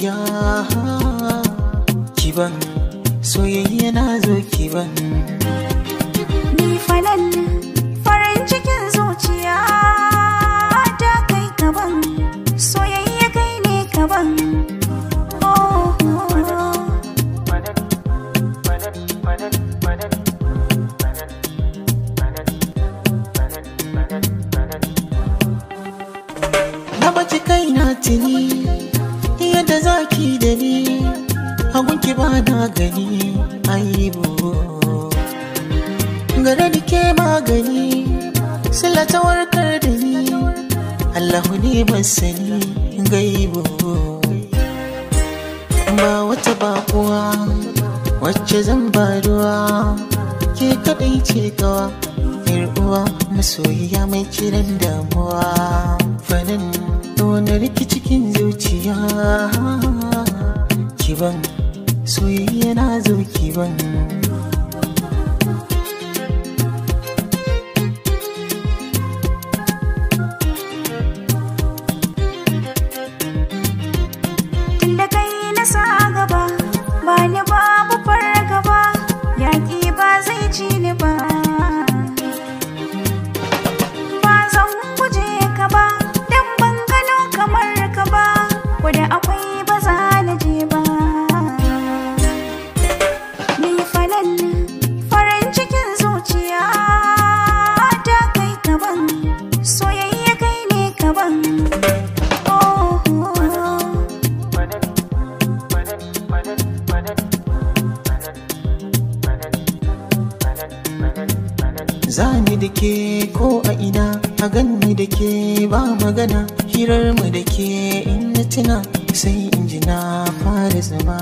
zuciya. Kiban soyayya na zo kiban. Ni falal farin cikin zuciya ta kai kaban, soyayya kai ne kaban. Oh, oh, oh. Na baci kaina tuni yadda zaki da ni, hagunki ba na gani aibu. Gare ni ke magani, sila ta warkar da ni, Allahu ne masani gaibu. Ba wata bakuwa wacce zan ba ruwa, ke kadai ce kawa, yar uwa masoyiya mai kiran damuwa. Fanin wani rikici cikin zuciya, kiban soyayya na zo kiban. Tunda kai na sa gaba, ba ni babu fargaba, yaƙi ba zai ci ni ba. Ba zan guje ka ba, dan ban gano kamar ka ba, ko da akwai ba za na je ba. Ni falal farin cikin zuciya ta kai kaban, soyayya kai ne kaban. Oh, oh, oh. Zani da ke ko a ina, a ganni da ke ba magana, hirar mu da ke in na tuna sai in ji na fara zama.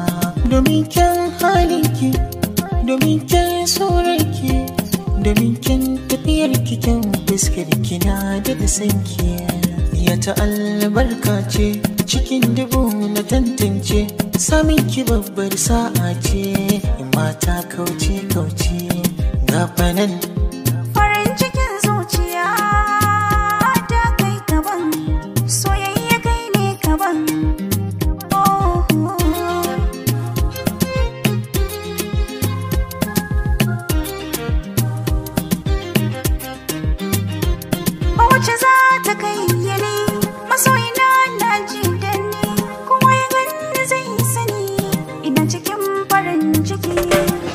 Domin kyan halinki, domin kyan surarki, domin kyan tafiyarki, kyan fuskarki na da sanki. Ya ta albarka ce cikin dubu na tantance, samin ki babbar sa'a ce, mata kauce kauce gafanan. Farin cikin zuciya ta kai kaban, soyayya kai ne kaban. Oh, oh, oh. Ba wacce za ta kai ni, masoyina na ji da ni, kowa ya gani zai sani, ina cikin farin ciki.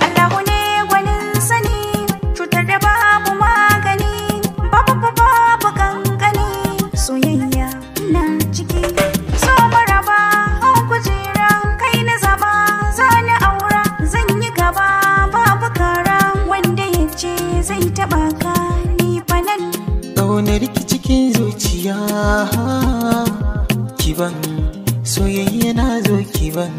Allahu ne gwanin sani, cutar da babu magani, babu babu kankani, soyayya na ciki. So maraba hau kujera, kai na zaba, zani aura, zan yi gaba, babu kara, wanda ya ce zai taɓa ka, ni fa nan. Ƙaunar ki cikin zuciya, kiban soyayya na zo kiban.